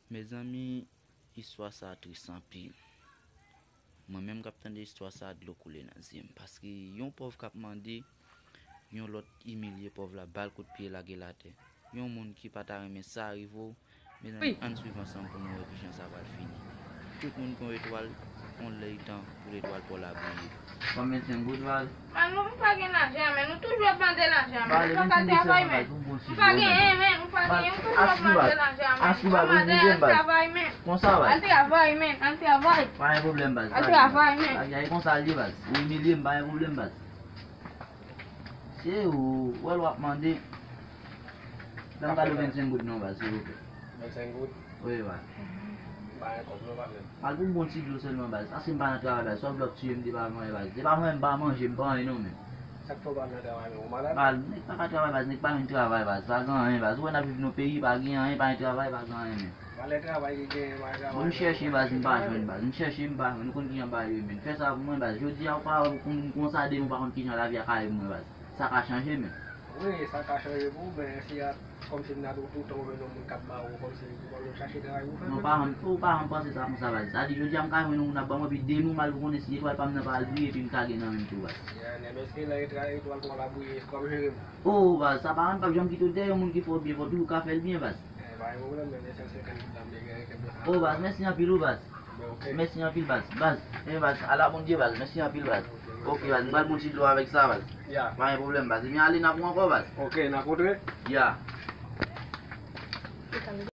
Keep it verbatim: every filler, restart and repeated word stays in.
Mezanmi, istwa sa tris anpil. Mwen menm k ap tande istwa sa, dlo koule nan zye m. Paske yon pòv k ap mande, yon lòt imilye pòv la, ba l kout pye, lage l atè. Yon moun ki pa ta renmen sa rive w, mezanmi, ann swiv ansanm pou nou wè kijan sa pral fini. Tout moun gen yon etwal, yon lè li tan pou letwal pa w la briye. Kòm vennsenk goud, baz. Baz, nou pa gen lajan, men nou toujou ap mande lajan, men nou pa ka travay, men. Nou pa genyen, men nou pa genyen, nou toujou ap mande lajan, men. Asou, baz, ou imilye m, baz. Al travay, men. Konsa, baz. Al travay, men, al travay. Pa gen pwoblèm, baz. Al travay, men. Bagay konsa l ye, baz. Ou imilye m, pa gen pwoblèm, baz. Se ou, wè l w ap mande. Ban m ba nou vennsenk goud non, baz, silvouplè. Vennsenk goud? Wi, baz. M pa gen kòb non, pa menm. Al pou m bon ti dlo sèlman, baz. Paske m pa nan travay, baz. Swa vlòp tiye m depi avan yè, baz. Depi avan yè m pa manje, m pa anyen non, men. Sa k fè w pa nan travay, men? Ou malad? Baz, nèg pa ka travay, baz. Nèg pa jwenn travay, baz. Pa gen anyen, baz. Ou wè n ap viv nan peyi, pa gen anyen, pa gen travay, pa gen anyen, men. Valè travay ki genyen, pa gen travay. Bon, m chèche, baz, m pa jwenn, baz. M chèche, m pa jwenn. Ou konn kijan bagay yo ye, men. Fè sa pou mwen, baz. Jodi a, ou pa wè m konn konsa, demen ou pa konn kijan lavi a ka ye pou mwen, baz. Sa ka chanje, men. Wi, sa ka chanje pou ou, men si a, kòmsi m ta di w toutan ou jwenn yon moun k ap ba ou, kòmsi ou pa menm chache travay pou fè menm. Non, pa janm, ou pa janm panse sa konsa, baz. Sa di, jodi a m ka jwenn yon moun ap ban m, epi demen m al pou konnen si etwal pa m nan pa al briye, epi m ka gen nan men m tou, baz. Ya, nèg, èske lè etwal, etwal pa w la briye, kòman w jere m? Oh, baz, sa pa janm p ap janm kite w dèyè, yon moun ki fè w byen, fò w toujou ka fè l byen, baz. Eh, pa gen pwoblèm, men se senkant goud la m te gen, rete pou sa. Oh, baz, mèsi anpil, wi, baz. Mèsi anpil, baz. Baz, eh, baz, ala Bondye, baz. Mèsi anpil, baz. Ok, baz, m pral bon ti dlo avèk sa, baz. Ya. Pa gen pwoblèm, baz. Ebyen, ale, n ap wè ankò, baz. Ok, n ap kontre. Ya.